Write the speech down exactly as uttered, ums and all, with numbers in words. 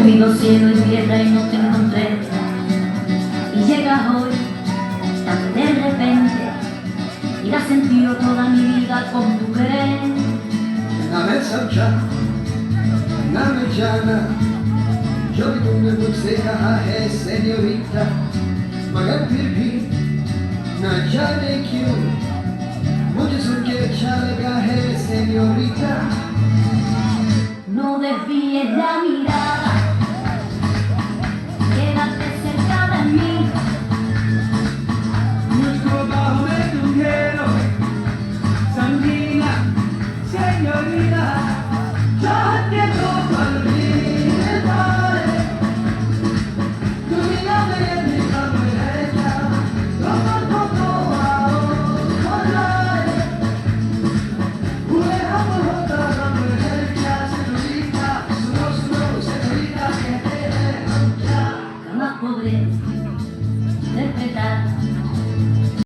Subido al cielo y tierra y no te encontré. Y llega hoy, tan de repente, y da sentido a toda mi vida con tu querer. Na me samcha, na me jana, yo vi tu me busca, señorita. Magan pirpi, na jane kyu, mujhe sunke acha laga hai, señorita. No desvíes la mirada, quédate cerca de mí. Mujhko baahon mein tum le lo, samjhi na, señorita. Chahat ke to pal bhi milta hai. Duniya mein ye bhi kam hai kya? Ghar ko to aao, ho jaaye. Pure hum ho to gum hai kya, señorita? Suno, suno, señorita kehte hain hum kya? Kama pobre,